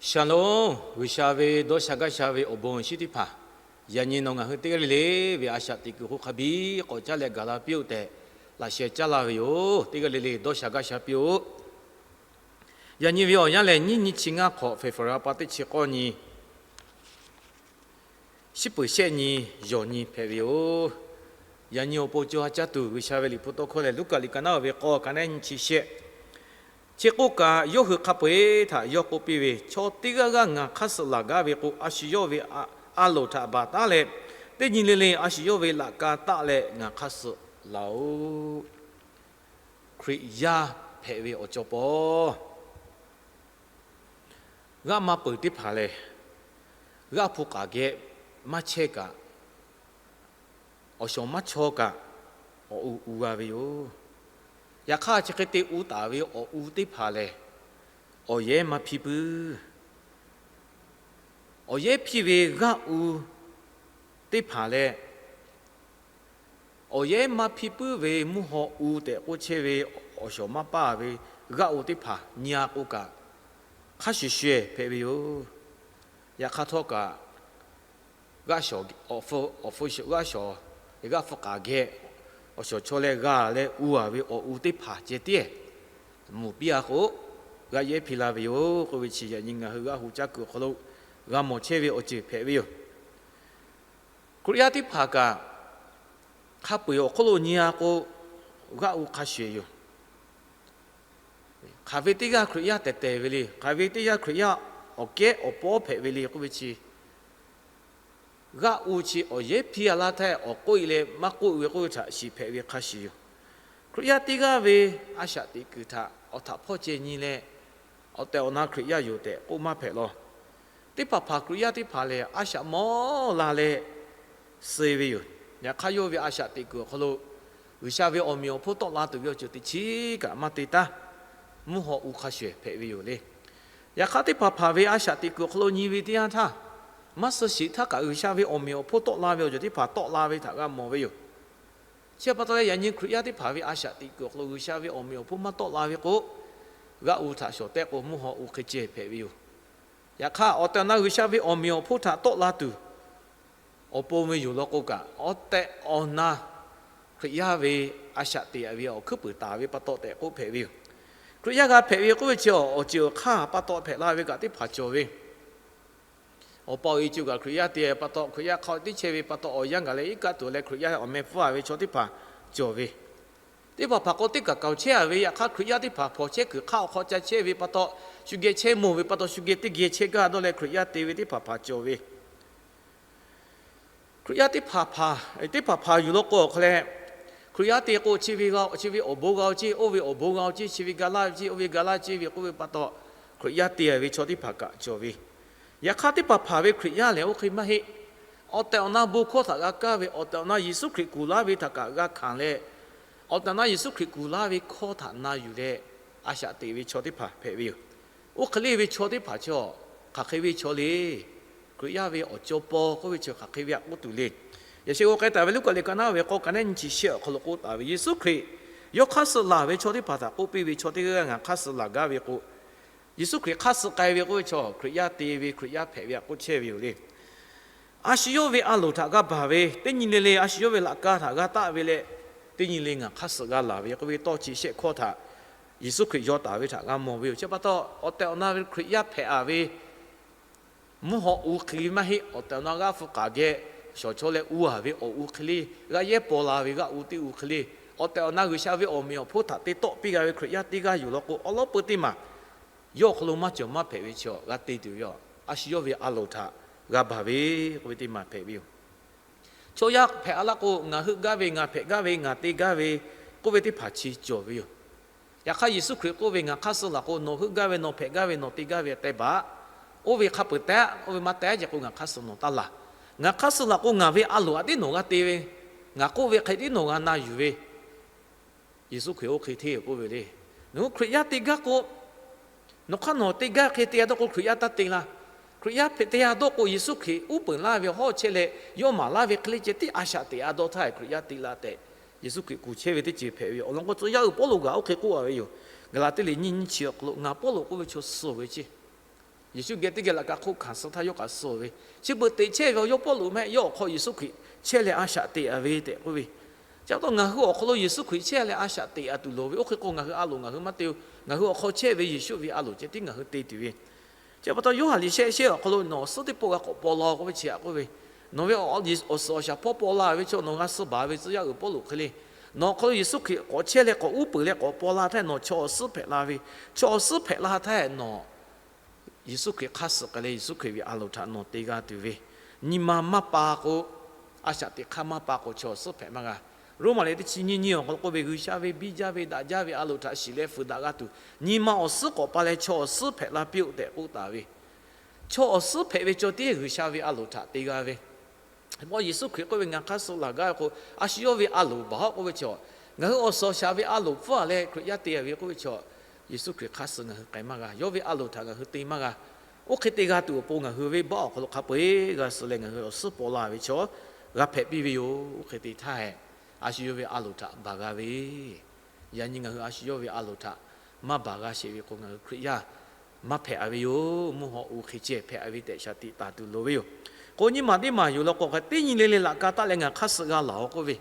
Shalom, G'uiˬsha ve dawˇ sha gaˇ sha ve awˬ bon awˬ shinˉ teˇ hpaˍ, yaꞈ nyi nawˬ ngaˬ hui teˇ g'aˇ le le ve a shaꞈ teꞈ kuiˬ hk'oˆ hk'a biˇ k'awꞈ caˇ leh gaˬ la piˇ-oˆ tehꞈ, laꞈ sheh caˇ la ve yoˬ. Teˇ g'aˇ le le dawˇ sha gaˇ sha piˇ-oˆ. Yaꞈ nyi ve awˬ yanˇ lehˬ, nyiˇ nyi chi ngaˇ hk'awꞈ, February pa teˇ chi k'awˇ nyi, shiˉ peuˍ shehˆ nyi, yawˬ nyi hpehꞈ ve yoˬ. Yaꞈ nyi awˬ pon co ha caˇ tuˬ G'uiˬsha ve liꞈ hpu tawˇ hkawˇ lehˬ, Luˉkaꞈ liꞈ ka naˉ ve k'awˇ, ka naˉ nyi chi shehˆ. Chi k'oˆ kaꞈ, yawˇ hui hk'a peu-eˬ htaꞈ yawˇ k'oˆ piˇ ve, Chaw teˇ g'aˇ g'aˇ ngaˬ hk'aˇ suh laˬ gaˇ ve k'o, a shu yawˇ ve a loˍ htaꞈ baˬ taˉ leh, teˇ nyi le le a shu yawˇ ve laꞈ ka taˆ leh ngaˬ hk'aˇ suh laˬ-oꞈ. Hkriꞈ yaˇ hpehꞈ ve awˬ cawˇ paw g'aˇ maˇ peuˬ teˇ hpaˍ lehˬ, g'aˇ hpu k'aˍ geh maˇ chehˇ kaꞈ, awˬ shawˍ maˇ chaw kaꞈ, awˬ u u g'a ve yoˬ. Yaꞈ hk'aˇ, chi hk'e te u taˍ ve awˬ u teˇ hpaˍ lehˬ, awˬ yehˉ maˇ hpiˇ puiˉ. Awˬ yehˉ hpiˇ ve g'aˇ u teˇ hpaˍ leh, awˬ yehˉ maˇ hpiˇ puiˉ ve mvuhˇ haw u tehꞈ k'oˆ chehˇ ve awˬ shawˍ maˇ paˇ ve g'aˇ u teˇ hpaˍ nyi-a k'o kaꞈ, hk'a shuˍ shuˍ hpehꞈ ve yoˬ. Yaꞈ hk'aˇ htawˇ kaꞈ, g'aˇ shawˍ, g'aˇ shawˍ, g'aˇ hpu k'aˍ geh awˬ shawˍ chaw leh g'a leh u-a ve awˬ u teˇ hpaˍ ceh tiˉ mvuhˇ piˇ-a k'o, g'a yehˉ hpiˇ la ve yoˬ k'oˆ ve chi, yaꞈ nyi ngaˬ hui g'aˇ hu caˇ kuiˬ awˬ hk'aw lo g'a mawˬ chehˇ ve awˬ ceuˬ hpehꞈ ve yoˬ. Hkriꞈ yaˇ teˇ hpaˍ kaꞈ, hk'a peu-eˬ awˬ hk'oˆ lo nyi-a k'o, g'aˇ u hk'a shuˍ yoˬ. Hk'aˬ ve teˇ g'aˇ Hkriꞈ yaˇ tehˬ tehˬ ve le. Hk'aˬ ve teˇ g'aˇ Hkriꞈ yaˇ awˬ kehˉ awˬ pawˉ hpehꞈ ve le k'oˆ ve chi, g'aˇ u chi awˬ yehˉ hpiˇ-a laˇ htaˇ, awˬ k'oˆ-e leh maˇ k'oˆ ve k'oˆ ve htaꞈ shiˍ hpehꞈ ve hk'a shuˍ yoˬ. Hkriꞈ yaˇ teˇ g'aˇ ve a shaꞈ teꞈ kuiˬ htaꞈ awˬ htaꞈ hpawˇ ceh nyi leh, awˬ tehˬ awˬ na Hkriꞈ yaˇ yoˬ tehꞈ k'oˆ maˇ hpehꞈ law. Teˇ hpaˍ hpaˍ Hkriꞈ yaˇ teˇ hpaˍ lehˬ, a shaꞈ mawˇ la leh suh ve yoˬ. Yaꞈ hk'aˇ, yawˇ ve a shaꞈ teꞈ kuiˬ awˬ hk'aw lo G'uiˬsha ve awˬ meꞈ awˬ hponˇ tawˆ la tuˬ ve awˬ ceuˬ teꞈ chiˉ kaꞈ maˇ te taˉ. Mvuhˇ haw u hk'a shuˍ hpehꞈ ve yoˬ le. Yaꞈ hk'aˇ, teˇ hpaˍ hpaˍ ve a shaꞈ teꞈ kuiˬ awˬ hk'aw lo nyi ve teˇ yanˇ htaˇ, maˇ suh shiˍ htaˇ kaꞈ G'uiˬsha ve awˬ meꞈ awˬ hponˇ tawˆ la ve awˬ ceuˬ teˇ hpaˍ tawˆ la ve htaꞈ g'a mawˬ ve yoˬ. Chi pa taw leh, yaꞈ nyi Hkriꞈ yaˇ teˇ hpaˍ ve a shaꞈ teꞈ kuiˬ awˬ hk'aw lo G'uiˬsha ve awˬ meꞈ awˬ hponˇ maˇ tawˆ la ve k'o, g'aˇ u htaꞈ shawˍ tehˆ k'o, mvuhˇ haw u hk'e ceh hpehꞈ ve yoˬ. Yaꞈ hk'aˇ, awˬ tehˬ awˬ na G'uiˬsha ve awˬ meꞈ awˬ hponˇ htaꞈ tawˆ la tuˬ awˬ pon ve yoˬ law k'o kaꞈ, awˬ tehˬ awˬ na Hkriꞈ yaˇ ve a shaꞈ teꞈ-a ve awˬ hkuiˉ puiˍ taˍ ve pa taw tehꞈ k'oˆ hpehꞈ ve yoˬ. Hkriꞈ yaˇ g'a hpehꞈ ve k'oˆ ve chi, awˬ ceuˬ awˬ hk'aˇ pa taw hpehꞈ la ve kaꞈ teˇ hpaˍ cawˬ ve. Awˬ pa awˬ e co kaꞈ Hkriꞈ yaˇ te pa taw, Hkriꞈ yaˇ hk'a teˇ chehˇ ve pa taw, awˬ yanˇ gaˬ leh iˉ kaˆ tuˬ leh Hkriꞈ yaˇ awˬ meh pfuhˇ-a ve chaw teˇ hpaˍ cawˬ ve. Teˇ hpaˍ hpaˍ k'o, teˇ kaˬ kaoˬ chehˇ-a ve, yaꞈ hk'aˇ Hkriꞈ yaˇ teˇ hpaˍ hpawnˬ chehˇ kuiˬ hk'aˇ awˬ hk'aw ca chehˇ ve pa taw, shu geh chehˇ mvuh ve pa taw, shu geh teˇ geh chehˇ gaˇ dawˇ leh Hkriꞈ yaˇ te ve teˇ hpaˍ hpaˍ cawˬ ve. Hkriꞈ yaˇ teˇ hpaˍ hpaˍ, teˇ hpaˍ hpaˍ yuˬ law k'o awˬ hk'aw leh, Hkriꞈ yaˇ te k'o, chi ve g'a, chi ve awˬ bon g'a-o ceˇ, oˇ ve awˬ bon g'a-o ceˇ, chi ve ga laˇ ve ceˇ, oˇ ve ga laˇ ceˇ ve k'oˆ ve pa taw, Hkriꞈ yaˇ te-a ve chaw teˇ hpaˍ kaꞈ cawˬ ve. Yaꞈ hk'aˇ, teˇ hpaˍ hpaˍ ve Hkriꞈ yaˇ lehˬ, oˇ hk'e maˇ heˆ. Awˬ tehˬ awˬ na bon hkawˇ htaꞈ g'a kaˇ ve, awˬ tehˬ awˬ na Yeˍsuˆ Hkriꞈ kuˬ laˇ ve htaꞈ kaꞈ g'a hkanˍ leh, awˬ tehˬ awˬ na Yeˍsuˆ Hkriꞈ kuˬ laˇ ve hkawˇ htaꞈ na yuˬ leh, a shaꞈ teꞈ ve chaw teˇ hpaˍ hpehꞈ ve yoˬ. Oˇ hk'e le ve chaw teˇ hpaˍ chaw, hk'aˬ hk'e ve chaw le. Hkriꞈ yaˇ ve awˬ cawˇ paw k'oˆ ve chi hk'aˬ hk'e ve a k'oˆ tuˬ le. Yaꞈ sheh g'aw k'ai taˍ ve Luˉkaꞈ liꞈ ka naˉ ve k'awˇ, ka naˉ nyi chi shehˆ awˬ hk'aw lo k'oˆ taˍ ve, Yeˍsuˆ Hkriꞈ yawˇ hk'aˇ suh laˬ ve chaw teˇ hpaˍ htaꞈ k'oˆ piˇ ve, Chaw teˇ g'aˇ g'aˇ ngaˬ hk'aˇ suh laˬ gaˇ ve k'o, Yeˍsuˆ Hkriꞈ hk'aˇ suh k'ai ve k'oˆ ve chaw, Hkriꞈ yaˇ te ve, Hkriꞈ yaˇ hpehꞈ ve a k'oˆ chehˇ ve yoˬ le. A shu yawˇ ve a loˍ htaꞈ g'a baˬ ve, teˇ nyi le le a shu yawˇ ve laꞈ ka htaꞈ g'a taˆ ve leh, teˇ nyi le ngaˬ hk'aˇ suh g'a laˬ ve k'oˆ ve tawˇ chi shehˆ hkawˇ htaꞈ Yeˍsuˆ Hkriꞈ yaw taˍ ve htaꞈ g'a mawˬ ve yoˬ. Chi pa taw, awˬ tehˬ awˬ na ve Hkriꞈ yaˇ hpehꞈ-a ve, mvuhˇ haw u hk'e le maˇ heˆ. Awˬ tehˬ awˬ na g'aˇ hpu k'aˍ geh shawˍ chaw leh u-a ve awˬ u hk'e le, g'a yehˇ paw la ve g'aˇ u teˇ u hk'e le, awˬ tehˬ awˬ na G'uiˬsha ve awˬ meꞈ awˬ hponˇ htaꞈ te tawˆ piˇ g'a ve Hkriꞈ yaˇ teˇ g'aˇ yoˬ law k'o, awˬ lawˉ peu teˇ maˬ yawˇ awˬ hk'aw lo maˇ cawˬ maˇ hpehꞈ ve chi, g'a te tuˬ ve a, a shu yawˇ ve a loˍ htaꞈ g'a baˬ ve k'oˆ ve teˇ maˬ hpehꞈ ve yoˬ. Chaw yaˇ hpehꞈ-a laˇ k'o, ngaˬ heuˆ gaˇ ve, ngaˬ hpehꞈ gaˇ ve, ngaˬ te gaˇ ve k'oˆ ve teˇ hpaˍ chi cawˬ ve yoˬ. Yaꞈ hk'aˇ, Yeˍsuˆ Hkriꞈ k'oˆ ve, Ngaˬ hk'aˇ suh laˬ k'o, nawˬ heuˆ gaˇ ve, nawˬ hpehꞈ gaˇ ve, nawˬ te gaˇ ve tehꞈ baˬ. Oˇ ve hk'a peuˬ tehꞈ, oˇ ve maˇ tehꞈ ce k'o, ngaˬ hk'aˇ suh nawˬ taˇ laˬ. Ngaˬ hk'aˇ suh laˬ k'o, ngaˬ ve a loˍ htaꞈ tiˉ nawˬ g'a te ve, ngaˬ k'oˆ ve hk'e tiˉ nawˬ g'a na yuˬ ve, Yeˍsuˆ Hkriꞈ oˇ hk'e hteˇ k'oˆ ve le. Nawˬ hui Hkriꞈ yaˇ te gaˇ k'o, nawˬ hk'aˇ nawˬ te gaˇ hk'e te-a dawˇ k'o, Hkriꞈ yaˇ taˇ te laˇ. Hkriꞈ yaˇ hpehꞈ te-a dawˇ k'o, Yeˍsuˆ Hkriꞈ uˉ peunˍ laˇ ve hawˉ chehˇ leh, yawˇ maˍ laˇ ve hk'e le ceh tiˉ a shaꞈ teꞈ-a dawˇ htaˇ, Hkriꞈ yaˇ te laˇ tehꞈ Yeˍsuˆ Hkriꞈ kuˬ chehˇ ve teˇ ceuˬ hpehꞈ ve yoˬ. Awˬ lawn k'o, tcuh yaˇ uiˍ Pawˇluꞈ kaꞈ oˇ hk'e k'oˆ-a ve yoˬ. Gaˍlaˍtiˆ liꞈ nyiˇ nyiˇ chi awˬ hk'aw lo, Ngaˬ Pawˇluꞈ k'oˆ ve chaw suh ve ceˇ. Yeˍsuˆ geh teˇ geh laꞈ ka hk'oˆ hkanˍ suh htaˇ yawˇ kaꞈ suh ve, chi beuꞈ teꞈ chehˇ ve awˬ yawˇ Pawˇluꞈ mehˆ yawˇ awˬ hk'aw Yeˍsuˆ Hkriꞈ chehˇ leh a shaꞈ teꞈ a ve tehꞈ k'oˆ ve. Chi pa taw ngaˬ hui awˬ hk'aw lo Yeˍsuˆ Hkriꞈ chehˇ leh a shaꞈ teꞈ a tuˬ loˍ ve, oˇ hk'e k'o ngaˬ hui a loˍ ngaˬ hui maˇ te-o. Ngaˬ hui awˬ hk'aw chehˇ ve Yeˍsuˆ ve a loˍ ceh tiˉ ngaˬ hui te tuˬ ve. Chi pa taw Yoˇhanˬ liꞈ shehˆ shehˆ awˬ hk'aw lo nawˬ awˬ suhˉ teˇ pawˆ g'a k'awꞈ paw la k'oˆ ve chi htaꞈ k'oˆ ve, nawˬ ve awˬ suhˍ awˬ shaˍ hpawˇ paw la ve chaw nawˬ g'a suh baˬ ve tcuh yaˇ uiˍ Pawˇluꞈ hk'e le, nawˬ awˬ hk'aw lo Yeˍsuˆ Hkriꞈ k'awꞈ chehˇ leh k'awꞈ uˉ peunˍ leh k'awꞈ paw la htaˇ nawˬ chaw awˬ suhˉ hpehꞈ la ve, chaw awˬ suhˉ hpehꞈ la htaˇ nawˬ Yeˍsuˆ Hkriꞈ hk'aˇ suh k'ai leh Yeˍsuˆ Hkriꞈ ve a loˍ htaꞈ nawˬ te g'a tuˬ ve, nyi ma maˇ pa k'o, a shaꞈ teꞈ hk'aˇ maˇ pa k'o chaw awˬ suhˉ hpehꞈ maˇ g'a. Roˉmaꞈ liꞈ teˇ chi nyiˇ nyiˇ awˬ hk'aw lo k'oˆ ve, G'uiˬsha ve biˇ jaˇ ve daꞈ jaˇ ve a loˍ htaꞈ shiˍ leh fuiˍ daꞈ g'a tuˬ, nyi ma awˬ suhˉ k'awꞈ pa leh chaw awˬ suhˉ hpehꞈ la piˇ-oˆ tehꞈ k'oˆ taˍ ve. Chaw awˬ suhˉ hpehꞈ ve cawˬ tiˉ G'uiˬsha ve a loˍ htaꞈ te g'a ve. Awˬ Yeˍsuˆ Hkriꞈ k'oˆ ve, Ngaˬ hk'aˇ suh laˬ gaˇ ve k'o, a shu yawˇ ve a loˍ baˬ-oˆ k'oˆ ve chaw, ngaˬ hui awˬ suhˍ awˬ shaˍ ve a loˍ pfuhˇ-a leh Hkriꞈ yaˇ te ve k'oˆ ve chaw, Yeˍsuˆ Hkriꞈ hk'aˇ suh ngaˬ hui k'ai maˇ g'a. Yawˇ ve a loˍ htaꞈ ngaˬ hui te maˇ g'a. Oˇ hk'e te g'a tuˬ awˬ pon ngaˬ hui venˇbaˆ awˬ hk'aw lo hk'a peu-eˬ g'a suh leh ngaˬ hui awˬ suhˉ paw la ve chaw g'a hpehꞈ piˇ ve yoˬ. Oˇ hk'e te htaˇ hehꞈ, a shu yawˇ ve a loˍ htaꞈ baˬ g'a ve, yaꞈ nyi ngaˬ hui a shu yawˇ ve a loˍ htaꞈ maˇ baˬ g'a sheˍ ve k'o, ngaˬ hui Hkriꞈ yaˇ maˇ hpehꞈ-a ve yoˬ. Mvuhˇ haw oˇ hk'e ceh hpehꞈ-a ve tehꞈ shaˍ tiꞈ taˍ tuˬ loˍ ve yoˬ. K'o nyi ma teˇ maˬ yuˬ la k'o, teˇ nyi le le laꞈ ka taˆ leh ngaˬ hk'aˇ suh g'a laˬ-oꞈ k'oˆ ve,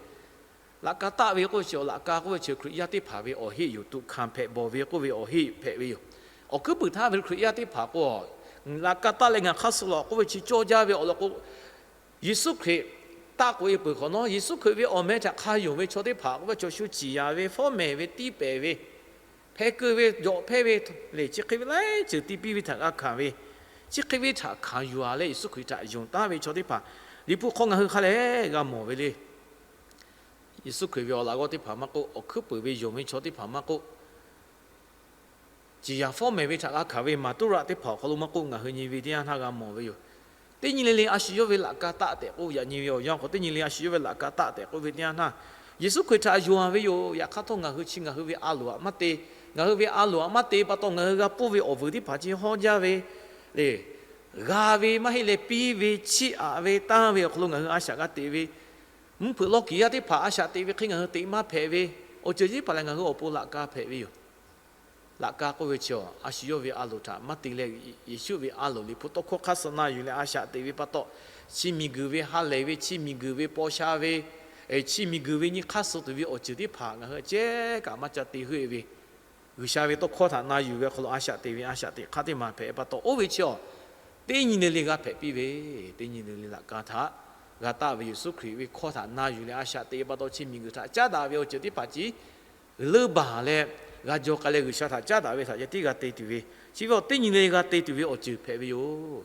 laꞈ ka taˆ ve k'oˆ ve chi, laꞈ ka k'oˆ ve chi Hkriꞈ yaˇ teˇ hpaˍ ve awˬ heˆ yoˬ. Tuꞈ hkanˍ hpehꞈ bawˬ ve k'oˆ ve awˬ heˆ hpehꞈ ve yoˬ. Awˬ hkuiˉ puiˍ htaˇ ve Hkriꞈ yaˇ teˇ hpaˍ k'o, laꞈ ka taˆ leh ngaˬ hk'aˇ suh laˬ k'oˆ ve chi cawˇ jaˇ ve awˬ lawn k'o, Yeˍsuˆ Hkriꞈ taˆ k'oꞈ-e peuˬ hk'awꞈ nawˉ, Yeˍsuˆ Hkriꞈ ve awˬ meh htaꞈ hk'a yonˍ ve chaw teˇ hpaˍ k'oˆ ve chaw shu ciˍ yanˍ ve, fawˉ mehˍ ve, tiˇ pehˍ ve, hpeh keu ve, jawꞈ hpehˇ ve, lehˬ chi hk'e ve laiˉ ceuˬ tiˇ piˇ ve htaꞈ g'a hkanˍ ve, chi hk'e ve htaꞈ hkanˍ yuˬ-a leh Yeˍsuˆ Hkriꞈ htaꞈ yonˍ taˉ ve chaw teˇ hpaˍ Liꞈ hpu hk'aw ngaˬ hui hk'a lehˬ g'a mawˬ ve le. Yeˍsuˆ Hkriꞈ ve awˬ laꞈ g'awˇ teˇ hpaˍ maˇ k'oˆ, awˬ hkuiˉ puiˍ ve yonˍ ve chaw teˇ hpaˍ maˇ k'oˆ, ciˍ yanˍ fawˉ mehˍ ve htaꞈ g'a hkanˍ ve maˍ tuˉ raꞈ teˇ hpaˍ awˬ hk'aw lo maˇ k'oˆ, ngaˬ hui nyi ve teˇ yanˇ htaˇ g'a mawˬ ve yoˬ. Teˇ nyi le le a shu yawˇ ve laꞈ ka taˆ tehꞈ k'oˆ ve, yaꞈ nyi ve awˬ yanˇ k'o teˇ nyi le a shu yawˇ ve laꞈ ka taˆ tehꞈ k'oˆ ve teˇ yanˇ htaˇ, Yeˍsuˆ Hkriꞈ htaꞈ yonˍ ve yoˬ. Yaꞈ hk'aˇ htawˇ ngaˬ hui chi ngaˬ hui ve a loˍ htaꞈ maˇ te. Ngaˬ hui ve a loˍ htaꞈ maˇ te pa taw ngaˬ hui g'a pfuhˇ ve awˬ vuiˬ teˇ hpaˍ chi hawˇ jaˇ ve le. G'a ve maˇ heˆ leh piˇ ve, chiˇ aꞈ ve, tanˇ ve awˬ hk'aw lo ngaˬ hui a shaꞈ g'a teꞈ ve, mvuhˇ hpeuꞈ lawˇ kiˍ yaˇ teˇ hpaˍ a shaꞈ teꞈ ve hk'e ngaˬ hui teꞈ maˇ hpehꞈ ve, awˬ ceuˬ chi teˇ hpaˍ lehˬ ngaˬ hui awˬ pon laꞈ ka hpehꞈ ve yoˬ. Laꞈ ka k'oˆ ve chi, a shu yawˇ ve a loˍ htaꞈ maˇ te leh, Yeˍsuˆ ve a loˍ Liꞈ hpu tawˇ hkawˇ hk'aˇ suh na yuˬ leh a shaꞈ teꞈ ve pa taw, chi miˬguiˬ ve ha lehˬ ve, chi miˬguiˬ ve paw sha ve, chi miˬguiˬ ve nyi hk'aˇ suh tuˬ ve awˬ ceuˬ teˇ hpaˍ ngaˬ hui ceh kaꞈ maˇ ca te heuˆ-e ve, G'uiˬsha ve tawˇ hkawˇ htaꞈ na yuˬ ve awˬ hk'aw lo a shaꞈ teꞈ ve a shaꞈ teꞈ hk'aˇ teˇ maˬ hpehꞈ pa taw, oˇ ve chi teˇ nyi le le g'a hpehꞈ piˇ ve, teˇ nyi le le laꞈ ka htaꞈ g'a taˆ ve Yeˍsuˆ Hkriꞈ ve hkawˇ htaꞈ na yuˬ leh a shaꞈ teꞈ ve pa taw, chi miˬguiˬ htaꞈ caˉ daꞈ ve awˬ ceuˬ teˇ hpaˍ chi leuˇ baˬ leh g'a jaw k'ai leh G'uiˬsha htaꞈ caˉ daꞈ ve htaꞈ yaˇ tiˉ g'a te tuˬ ve, chi ve teˇ nyi le g'a te tuˬ ve awˬ ceuˬ hpehꞈ ve yoˬ.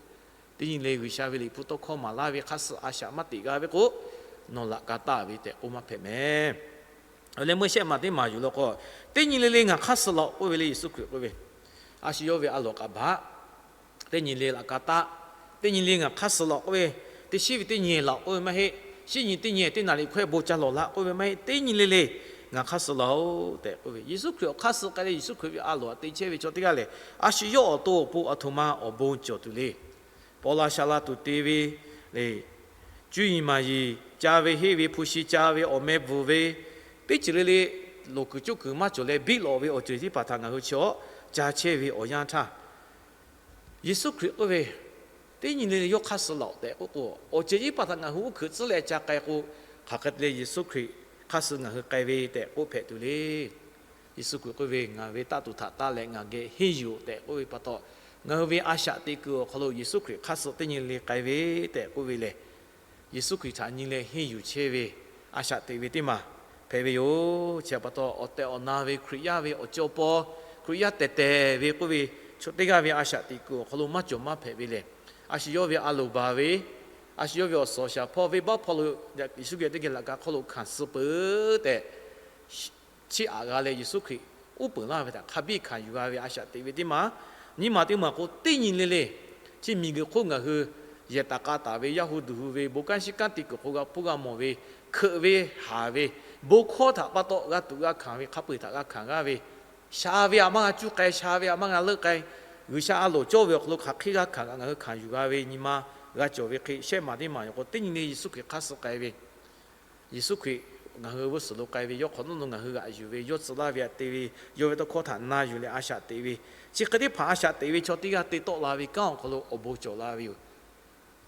Teˇ nyi le G'uiˬsha ve Liꞈ hpu tawˇ hkawˇ maˍ laˇ ve hk'aˇ suh a shaꞈ maˇ teꞈ g'a ve k'o, nawˬ laꞈ ka taˆ ve tehꞈ k'oˆ maˇ hpehꞈ mehˍ. Awˬ leh meuˇ shehˆ maˬ teˇ maˬ yuˬ law k'o, teˇ nyi le le ngaˬ hk'aˇ suh laˬ k'oˆ ve le Yeˍsuˆ Hkriꞈ k'oˆ ve, a shu yawˇ ve a loˍ k'aꞈ baˬ, teˇ nyi le laꞈ ka taˆ, teˇ nyi le ngaˬ hk'aˇ suh laˬ k'oˆ ve, teˇ shiˉ ve teˇ nyi laˬ k'oˆ ve maˇ heˆ. Shiˉ nyi teˇ nyi teˇ naˍ riˍ hkawehˇ bon ca lawˬ laꞈ k'oˆ ve maˇ heˆ. Teˇ nyi le le ngaˬ hk'aˇ suh laˬ-oꞈ tehꞈ k'oˆ ve, Yeˍsuˆ Hkriꞈ awˬ hk'aˇ suh k'ai leh Yeˍsuˆ Hkriꞈ ve a loˍ htaꞈ te chehˇ ve chaw teˇ g'aˇ lehˬ, a shu yawˇ awˬ to awˬ pon aˬ htoꞈ ma awˬ bon cawˬ tuˬ le. Paw la sha la tuˬ te ve le, cuˇ yiˍ maˍ yiˍ ca ve, henˇ ve hpu shi ca ve, awˬ meh bvuhˬ ve, teˇ ceuˬ le le loˍ kuiˬ cuˇ kuiˬ maˇ cawˬ leh biˇ lawꞈ ve awˬ ceuˬ teˇ hpaˍ htaꞈ ngaˬ hui chi awˬ ca chehˇ ve awˬ yanˇ htaˇ, Yeˍsuˆ Hkriꞈ k'oˆ ve, teˇ nyi le le yawˇ hk'aˇ suh laˬ-oꞈ tehꞈ k'oˆ k'o, awˬ ceuˬ teˇ hpaˍ htaꞈ ngaˬ hui uˉ hkuiꞈ tcuhˉ leh ca k'ai k'o, hk'aˬ hk'e te leh Yeˍsuˆ Hkriꞈ hk'aˇ suh ngaˬ hui k'ai ve tehꞈ k'oˆ hpehꞈ tuˬ le. Yeˍsuˆ Hkriꞈ k'oˆ ve, Ngaˬ ve taˆ tuˬ htaꞈ taˆ leh ngaˬ geh henˇ yuˬ-oꞈ tehꞈ k'oˆ ve pa taw, ngaˬ hui ve a shaꞈ teꞈ kuiˬ awˬ hk'aw lo Yeˍsuˆ Hkriꞈ hk'aˇ suh teˇ nyi le k'ai ve tehꞈ k'oˆ ve lehˬ, Yeˍsuˆ Hkriꞈ htaꞈ nyi leh henˇ yuˬ chehˇ ve a shaꞈ teꞈ ve teˇ maˬ hpehꞈ ve yoˬ. Chi pa taw awˬ tehˬ awˬ na ve Hkriꞈ yaˇ ve awˬ cawˇ paw, Hkriꞈ yaˇ tehˬ tehˬ ve k'oˆ ve chaw teˇ g'aˇ ve a shaꞈ teꞈ kuiˬ awˬ hk'aw lo maˇ cawˬ maˇ hpehꞈ ve lehˬ, a shu yawˇ ve a loˍ baˬ ve, a shu yawˇ ve awˬ suhˍ awˬ shaˍ hpawˇ venˇbaˆ hpawˇ lo Yeˍsuˆ Hkriꞈ teˇ geh laꞈ ka hk'aw lo hkanˍ suh peuˬ tehꞈ chiˇ aꞈ g'a leh Yeˍsuˆ Hkriꞈ uˉ peunˍ laˇ ve htaꞈ hk'a biˇ hkanˍ yuˬ g'a ve a shaꞈ teꞈ ve teˇ maˬ, nyiˇ maˬ teˇ maˬ k'o teˇ nyi le le, chi miˬguiˬ hk'oˆ ngaˬ hui yehˬ taˍ k'a taˍ ve, yaˇ hu duˬ hu ve, bon kanˉ shiˉ kanˉ te kuiˬ hk'o g'a hpuˇ g'a mawˬ ve, hkeuꞈ ve haˍ ve, bon hkawˇ htaꞈ pa taw g'a tuꞈ g'a hkanˍ ve, hk'a peu-eˬ htaꞈ g'a hkanˍ g'aˇ ve, sha ve htaꞈ maˇ g'a cuˇ k'ai, sha ve htaꞈ maˇ g'a leuˆ k'ai, G'uiˬsha a loˍ cawˇ ve awˬ hk'aw lo hk'aˬ hk'e g'a hkanˍ kaꞈ ngaˬ hui hkanˍ yuˬ g'a ve nyi ma g'a cawˬ ve hk'e, shehˆ maˬ teˇ maˬ yoˬ k'o teˇ nyi le Yeˍsuˆ Hkriꞈ hk'aˇ suh k'ai ve, Yeˍsuˆ Hkriꞈ Ngaˬ hui g'uˇ suhˍ lo k'ai ve yawˇ hk'awꞈ nawˉ lo ngaˬ hui g'aꞈ yuˬ ve, yawˇ tcuh laˇ ve htaꞈ te ve, yawˇ ve tawˇ hkawˇ htaꞈ na yuˬ leh a shaꞈ teꞈ ve, chi hk'e teˇ hpaˍ a shaꞈ teꞈ ve chaw teˇ g'aˇ te tawˆ la ve kanˉ awˬ hk'aw lo awˬ bon cawˬ la ve yoˬ.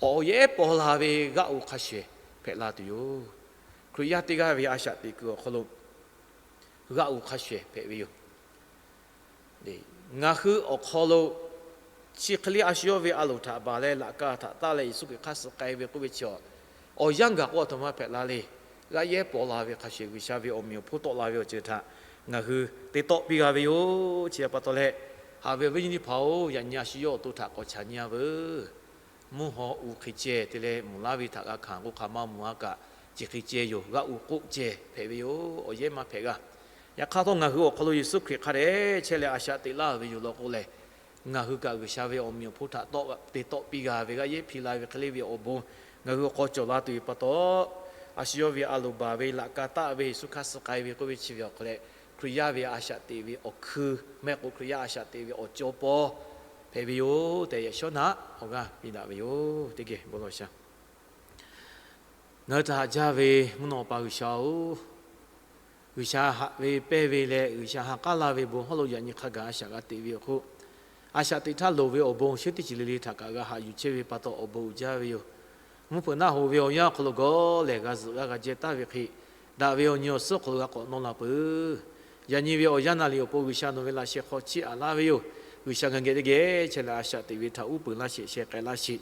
Awˬ yehˉ paw la ve g'aˆ u hk'a shehˍ hpehꞈ la tuˬ yoˬ. Hkriꞈ yaˇ teˇ g'aˇ ve a shaꞈ teꞈ kuiˬ awˬ hk'aw lo g'aˆ u hk'a shehˍ hpehꞈ ve yoˬ. Ngaˬ hui awˬ hk'aw lo chi hk'e le a shu yawˇ ve a loˍ htaꞈ baˬ leh laꞈ ka htaꞈ taˆ leh Yeˍsuˆ Hkriꞈ hk'aˇ suh k'ai ve k'oˆ ve chi, awˬ yanˇ gaˬ k'o a htoꞈ ma hpehꞈ la le. G'aˆ yehˉ paw la ve hk'a shehˍ G'uiˬsha ve awˬ meꞈ awˬ hponˇ tawˆ la ve awˬ ceuˬ htaꞈ ngaˬ hui te tawˆ piˇ g'a ve yoˬ. Chi htaꞈ pa taw leh, haꞈ ve awˬ viˉ nyi teˇ hpaˍ-oˬ, yaꞈ nyi a shu yawˇ awˬ to htaꞈ k'awꞈ chaꞈ nyi a veuˬ. Mvuhˇ haw u hk'e ceh te leh mvuhˬ laˇ ve htaꞈ g'a hkanˍ k'o, hk'aˬ ma mvuhˬ a kaꞈ, chi hk'e ceh yoˬ. G'aˆ u k'oˆ ceh hpehꞈ ve yoˬ. Awˬ yehˉ maˇ hpehꞈ g'a. Yaꞈ hk'aˇ htawˇ, ngaˬ hui awˬ hk'aw lo Yeˍsuˆ Hkriꞈ hk'a dehꞈ chehˇ leh a shaꞈ teꞈ laˇ ve yoˬ law k'o lehˬ, ngaˬ hui kaꞈ G'uiˬsha ve awˬ meꞈ awˬ hponˇ htaꞈ tawˆ te tawˆ piˇ g'a ve g'aˆ yehˉ hpiˇ la ve hk'e le ve awˬ bon ngaˬ hui awˬ hk'aw cawˬ la tuˬ ve pa taw, a shu yawˇ ve a loˍ baˬ ve laꞈ ka taˆ ve Yeˍsuˆ hk'aˇ suh k'ai ve k'oˆ ve chi ve awˬ hk'aw leh, Hkriꞈ yaˇ ve a shaꞈ teꞈ ve awˬ hkui, maˇ heˆ k'o Hkriꞈ yaˇ a shaꞈ teꞈ ve awˬ cawˇ paw hpehꞈ ve yoˬ tehꞈ, yaꞈ shawˉ naꞈ awˬ g'aˇ piˇ daꞈ ve yoˬ. Teˇ geh bon lawˬ shaˍ. Ngaˬ hui htaꞈ haꞈ jaˇ ve mvuhˇ naw pa G'uiˬsha-oˬ, G'uiˬsha haꞈ ve pehnˇ ve leh G'uiˬsha ha k'aˉ laˇ ve bon hawˉ lo yaꞈ nyi hk'a gaˬ a shaꞈ g'a teꞈ ve awˬ hk'oˆ, a shaꞈ teꞈ htaˇ loˍ ve awˬ bon shinˉ teˇ ceuˬ le le htaꞈ kaꞈ g'a haꞈ yuˬ chehˇ ve pa taw awˬ bon uiˍ jaˇ ve yoˬ. Mvuhˇ hpeuꞈ naˆ hoꞈ ve awˬ yanˇ awˬ hk'aw lo gawˬ lehˬ g'a zuhꞈ g'a g'a jehˇ taˍ ve hk'e, daꞈ ve awˬ nyi awˬ suhˉ awˬ hk'aw lo g'a k'awꞈ nawˇ la peuˬ. Yaꞈ nyi ve awˬ yanˇ naˍ riˍ awˬ pon G'uiˬsha nawˬ ve laꞈ sheh hk'aw chiˇ aꞈ laˇ ve yoˬ. G'uiˬsha ngaˬ geh teˇ geh chehˇ leh a shaꞈ teꞈ ve htaꞈ uˉ peunˍ laˇ sheˍ, sheh k'ai laˇ sheˍ.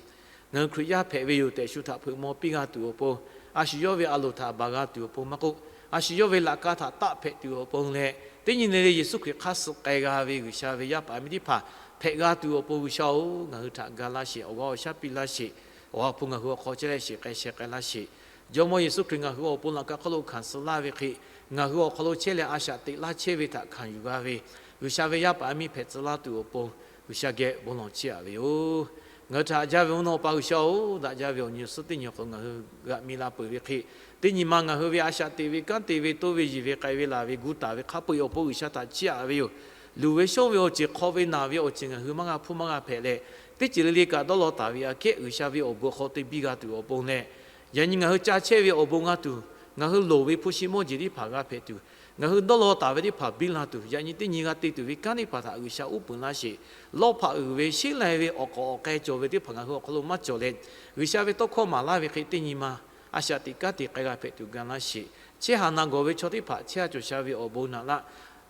Ngaˬ hui Hkriꞈ yaˇ hpehꞈ ve yoˬ tehꞈ shu htaꞈ hpeuꞈ maw piˇ g'a tuˬ awˬ pon, a shu yawˇ ve a loˍ htaꞈ baˬ g'a tuˬ awˬ pon maˇ k'oˆ, a shu yawˇ ve laꞈ ka htaꞈ taˆ hpehꞈ tuˬ awˬ pon leh, teˇ nyi le le Yeˍsuˆ Hkriꞈ hk'aˇ suh k'ai g'a ve G'uiˬsha ve yaˇ paˍ miˇ teˇ hpaˍ hpehꞈ g'a tuˬ awˬ pon G'uiˬsha-oˬ, ngaˬ hui htaꞈ ga laˇ sheˍ. Awˬ g'aˇ awˬ shaˉ piˇ laˇ sheˍ. Awˬ ha hpu ngaˬ hui awˬ hk'aw chehˇ leh shiˍ k'ai sheh k'ai laˇ sheˍ. Jawˇmawˇ Yeˍsuˆ Hkriꞈ ngaˬ hui awˬ pon laꞈ ka hk'oˆ lo hkanˍ suh laˇ ve hk'e, ngaˬ hui awˬ hk'aw lo chehˇ leh a shaꞈ teꞈ laˇ chehˇ ve htaꞈ hkanˍ yuˬ g'a ve G'uiˬsha ve yaˇ paˍ yaˇ miˇ hpehꞈ tcuh laˇ tuˬ awˬ pon G'uiˬsha geh bon lawˬ chiˇ aꞈ ve yoˬ. Ngaˬ hui htaꞈ haꞈ jaˇ ve mvuhˇ naw pa G'uiˬsha-oˬ, daꞈ jaˇ ve awˬ nyi awˬ suhˉ teˇ nyi awˬ hk'aw lo ngaˬ hui g'aꞈ mi la peuˬ ve hk'e, teˇ nyi ma ngaˬ hui ve a shaꞈ teꞈ ve kanˉ te ve toˇ ve yiˬ ve k'ai ve laˬ ve gu taˍ ve hk'a peu-eˬ awˬ pon G'uiˬsha htaꞈ chiˇ aꞈ ve yoˬ. Luˬ ve shonˇ ve awˬ ceuˬ, hk'aw ve naˬ ve awˬ ceuˬ ngaˬ hui maˇ g'a hpuˇ maˇ g'a hpehꞈ leh, teˇ ceuˬ le le kaꞈ dawˇ law taˍ ve aꞈ kehˉ G'uiˬsha ve awˬ bon hk'aw te biˇ g'a tuˬ awˬ pon leh, yaꞈ nyi ngaˬ hui ca chehˇ ve awˬ bon g'a tuˬ, ngaˬ hui loˍ ve hpu shi mawˇ jeˬ teˇ hpaˍ g'a hpehꞈ tuˬ, ngaˬ hui dawˇ law taˍ ve teˇ hpaˍ biˇ la tuˬ, yaꞈ nyi teˇ nyi g'a te tuˬ ve kanˉ teˇ hpaˍ htaꞈ G'uiˬsha uˉ peunˍ laˇ sheˍ. Lawˇ hpaꞈ uiˍ ve sheˉ lai ve awˬ k'awꞈ awˬ k'ai cawˬ ve teˇ hpaˍ ngaˬ hui awˬ hk'aw lo maˇ cawˬ leh, G'uiˬsha ve tawˇ hkawˇ maˍ laˇ ve hk'e teˇ nyi ma a shaꞈ teꞈ kanˉ te k'ai g'a hpehꞈ tuˬ ga laˇ sheˍ. Chehˇ haˍ na gawˬ ve chaw teˇ hpaˍ chehˇ haˍ cawˬ sha ve awˬ bon naꞈ laˇ.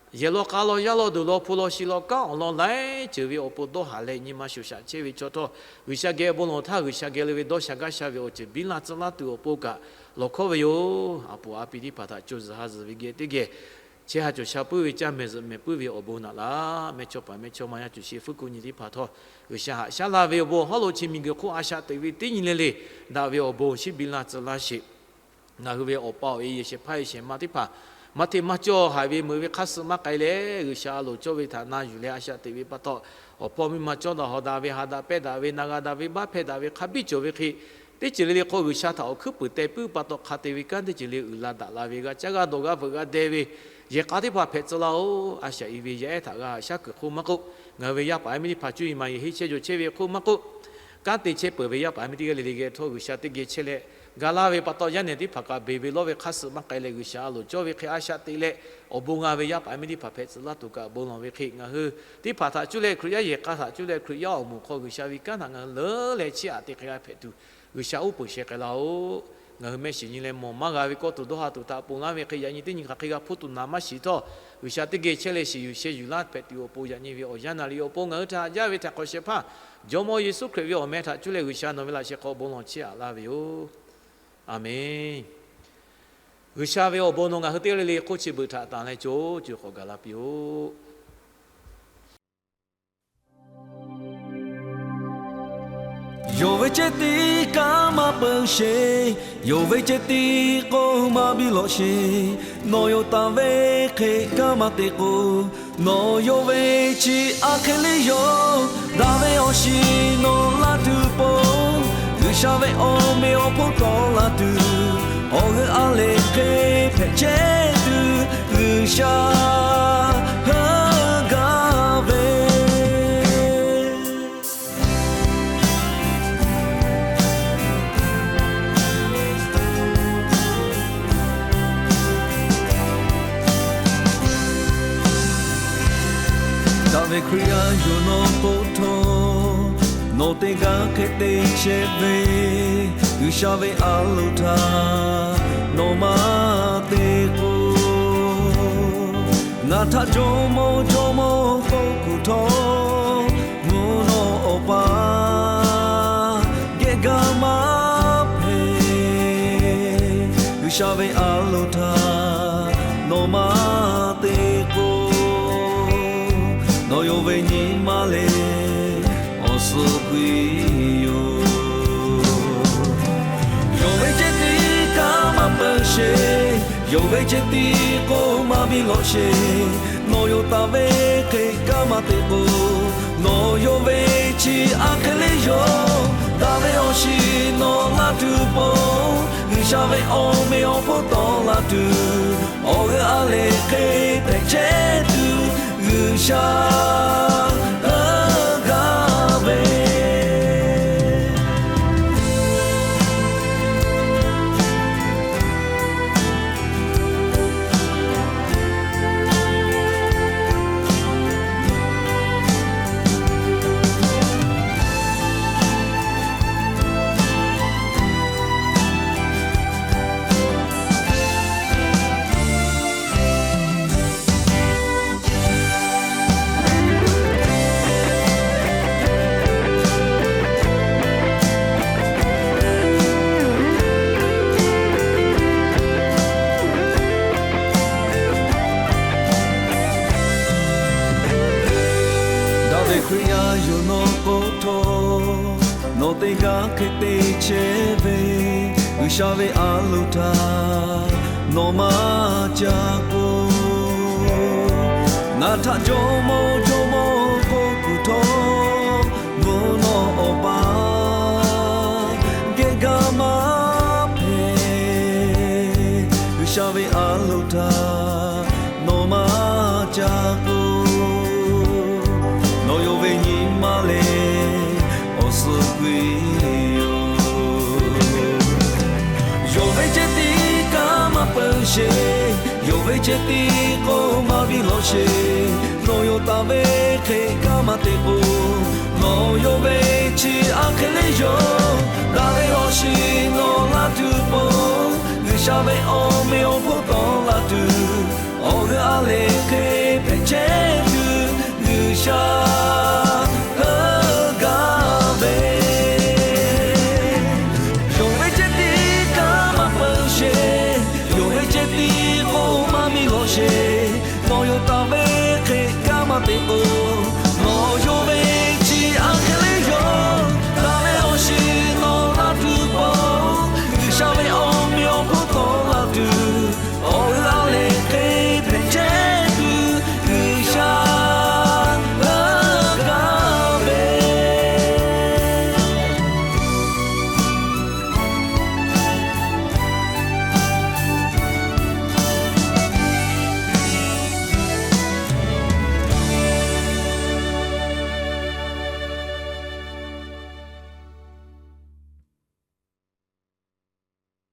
Yehˬ law k'a law yaˇ law duˬ law hpu law shi law kanˉ awˬ lawn laiˉ ceuˬ ve awˬ pon dawˇ haˍ leh nyi ma shoˍ shaꞈ chehˇ ve chaw htawˇ, G'uiˬsha geh bon lawˬ htaˇ G'uiˬsha geh le ve dawˇ sha gaˇ sha ve awˬ ceuˬ biˇ la tcuh laˇ tuˬ awˬ pon kaꞈ lawˬ hkawˇ ve yoˬ. A poˍ a pi teˇ hpaˍ htaꞈ co zuhˬ ha zuhˬ ve geh teˇ geh chehˇ haˍ cawˬ sha puiˉ ve caˇ mehˍ zuhꞈ mehˍ puiˉ ve awˬ bon naꞈ laˇ. Mehˇchawˇpaˍ mehˇchawˇma yaˇ cawˬ sheˍ fuˉ kuˆ nyi teˇ hpaˍ htawˇ, G'uiˬsha haꞈ shaˉ laˇ ve awˬ bon hawˉ lo chi miˬguiˬ hk'oˆ a shaꞈ teꞈ ve teˇ nyi le le daꞈ ve awˬ bon shinˉ biˇ la tcuh laˇ sheˍ. Ngaˬ hui ve awˬ pa awˬ e yehˬ shehˍ hpaˇ yehˬ shehˍ ma teˇ hpaˍ maˇ hteˇ maˇ cawˇ haiˬ ve meuꞈ ve hk'aˇ suh maˇ k'ai leh, G'uiˬsha a loˍ cawˇ ve htaꞈ na yuˬ leh a shaꞈ teꞈ ve pa taw, awˬ hpawˇ miˇ ma cawˇ daꞈ hawˍ daꞈ ve, haꞈ daꞈ pehnˇ daꞈ ve, na g'a daꞈ ve, baˆ hpehˇ daꞈ ve hk'a biˇ cawˬ ve hk'e, teˇ ceuˬ le le hk'aw G'uiˬsha htaꞈ awˬ hkuiˉ puiˍ teh puiˉ pa taw hk'a te ve kanˉ teˇ ceuˬ le uiˍ la daꞈ la ve, g'a caˇ g'a dawˬ g'a veuꞈ g'a deh ve yehˬ k'a teˇ hpaˍ hpehꞈ tcuh laˇ-oˬ. A shaꞈ i ve yaˇ ehˉ htaꞈ g'a haꞈ shaˉ kuiˬ hk'oˆ maˇ k'oˆ, ngaˬ hui ve yaˇ paˍ yaˇ miˇ teˇ hpaˍ cuˇ yiˍ maˍ yiˍ henˇ chehˇ jawˬ chehˇ ve hk'oˆ maˇ k'oˆ, kanˉ te chehˇ peuˬ ve yaˇ paˍ yaˇ miˇ teˇ g'aˇ le le geh htawˇ G'uiˬsha teˇ geh chehˇ leh, ga laˇ ve pa taw yaˇ nehˬ teˇ hpaˍ kaꞈ beˬ ve lawˇ ve hk'aˇ suh maˇ k'ai leh, G'uiˬsha a loˍ cawˇ ve hk'e a shaꞈ teꞈ leh, awˬ bon g'a ve yaˇ paˍ yaˇ miˇ teˇ hpaˍ hpehꞈ tcuh laˇ tuˬ kaꞈ bon lawˬ ve hk'e, ngaˬ hui teˇ hpaˍ htaꞈ cuˇ leh Hkriꞈ yaˇ yehˬ k'a htaꞈ cuˇ leh Hkriꞈ yaˇ awˬ moˍ hk'aw G'uiˬsha ve kanˉ htaꞈ ngaˬ hui leuˉ leh chiˇ aꞈ te hk'e g'a hpehꞈ tuˬ, G'uiˬsha uˉ peunˍ sheh k'ai laˇ-oˬ. Ngaˬ hui mehˆ shiˍ nyi leh mawˬ maˇ g'a ve kawˇ tuˬ dawˇ ha tuˬ htaꞈ ponˬ laˇ ve hk'e, yaꞈ nyi teˇ nyi hk'aˬ hk'e g'a hpuˇ tuˬ naˍ maˇ shiˍ htawˇ, G'uiˬsha teˇ geh chehˇ leh shiˍ yuˬ sheh yuˬ laˇ hpehꞈ tuˬ awˬ pon yaꞈ nyi ve awˬ yanˇ naˍ riˍ awˬ pon ngaˬ hui htaꞈ haꞈ jaˇ ve htaꞈ hk'awꞈ shehˍ hpaˇ Jawˇmawˇ Yeˍsuˆ Hkriꞈ ve awˬ meh htaꞈ cuˇ leh G'uiˬsha nawˬ ve laꞈ sheh hk'aw bon lawˬ chiˇ aꞈ laˇ ve yoˬ. Aˬmenˍ. G'uiˬsha ve awˬ bon nawˬ ngaˬ hui teˇ g'aˇ le le hk'oˆ chi beuꞈ htaꞈ tanˬ leh co co k'awꞈ gaˬ la piˇ-oˆ. Yonˍ ve ceh tiˉ kanˉ maˇ peu sheˍ, yonˍ ve ceh tiˉ k'oˆ maˇ biˇ lawꞈ sheˍ. Nawˬ yonˍ taˍ ve hk'e kanˉ maˇ te k'o, nawˬ yonˍ ve chi aˬ hk'e le yoˬ. Daꞈ ve awˬ shiˍ nawˬ laˇ tuˬ po, G'uiˬsha ve awˬ meꞈ awˬ hponˇ tawˆ la tuˬ, awˬ g'euˆ a lehˬ hk'e hpehꞈ chehˇ tuˬ, G'uiˬsha heuˆ gaˇ ve Ve Hkriꞈ yaˇ yoˬ nawˬ k'oˆ htawˇ, nawˬ teˇ g'aˇ hk'e te chehˇ ve, G'uiˬsha ve a loˍ htaꞈ nawˬ maˇ te k'o, ngaˬ htaꞈ jawˇmawˇ jawˇmawˇ k'oˆ kuˬ htawˇ, mvuhˇ naw awˬ pa geh gaˇ maˇ hpehꞈ. G'uiˬsha ve a loˍ htaꞈ nawˬ maˇ te k'o, nawˬ yawˇ ve nyi ma lehˬ awˬ suhˍ k'oꞈ e yoˬ. Yonˍ ve ceh tiˉ kaꞈ maˇ peuˬ sheˍ. Yonˍ ve ceh tiˉ k'oˆ maˇ biˇ lawˬ sheˍ. Nawˬ yawˇ taˍ ve hk'e kaꞈ maˇ te k'o, nawˬ yawˇ ve chi aˬ hk'e le yawˇ daꞈ ve awˬ shiˍ nawˬ laˇ tuˬ pon, G'uiˬsha ve awˬ meꞈ awˬ hponˇ tawˆ la tuˬ, awˬ g'euˆ a lehˬ hk'e hpehꞈ chehˇ tuˬ, G'uiˬsha heuˆ gaˇ ve. Daꞈ ve Hkriꞈ yaˇ yoˬ nawˬ k'oˆ htawˇ, nawˬ teˇ g'aˇ hk'e te chehˇ ve, G'uiˬsha ve a loˍ htaꞈ nawˬ maˇ ca k'o, ngaˬ htaꞈ jawˇmawˇ jawˇmawˇ k'oˆ kuˬ htawˇ, mvuhˇ naw awˬ pa geh gaˇ maˇ hpehꞈ. G'uiˬsha ve a loˍ htaꞈ nawˬ maˇ ca k'o, nawˬ yawˇ ve nyi ma lehˬ awˬ suhˍ k'oꞈ e yoˬ. Yonˍ ve ceh tiˉ kaꞈ maˇ peuˬ sheˍ. Yonˍ ve ceh tiˉ k'oˆ maˇ biˇ lawˬ sheˍ. Nawˬ yawˇ taˍ ve hk'e kaꞈ maˇ te k'o, nawˬ yawˇ ve chi aˬ hk'e le yawˇ daꞈ ve awˬ shiˍ nawˬ laˇ tuˬ pon, G'uiˬsha ve awˬ meꞈ awˬ hponˇ tawˆ la tuˬ, awˬ g'euˆ a lehˬ hk'e hpehꞈ chehˇ tuˬ, G'uiˬsha heuˆ gaˇ ve. Yonˍ ve ceh tiˉ kaꞈ maˇ peuˬ sheˍ. Yonˍ ve ceh tiˉ k'oˆ maˇ biˇ lawˬ sheˍ. Nawˬ yawˇ taˍ ve hk'e kaꞈ maˇ te k'o,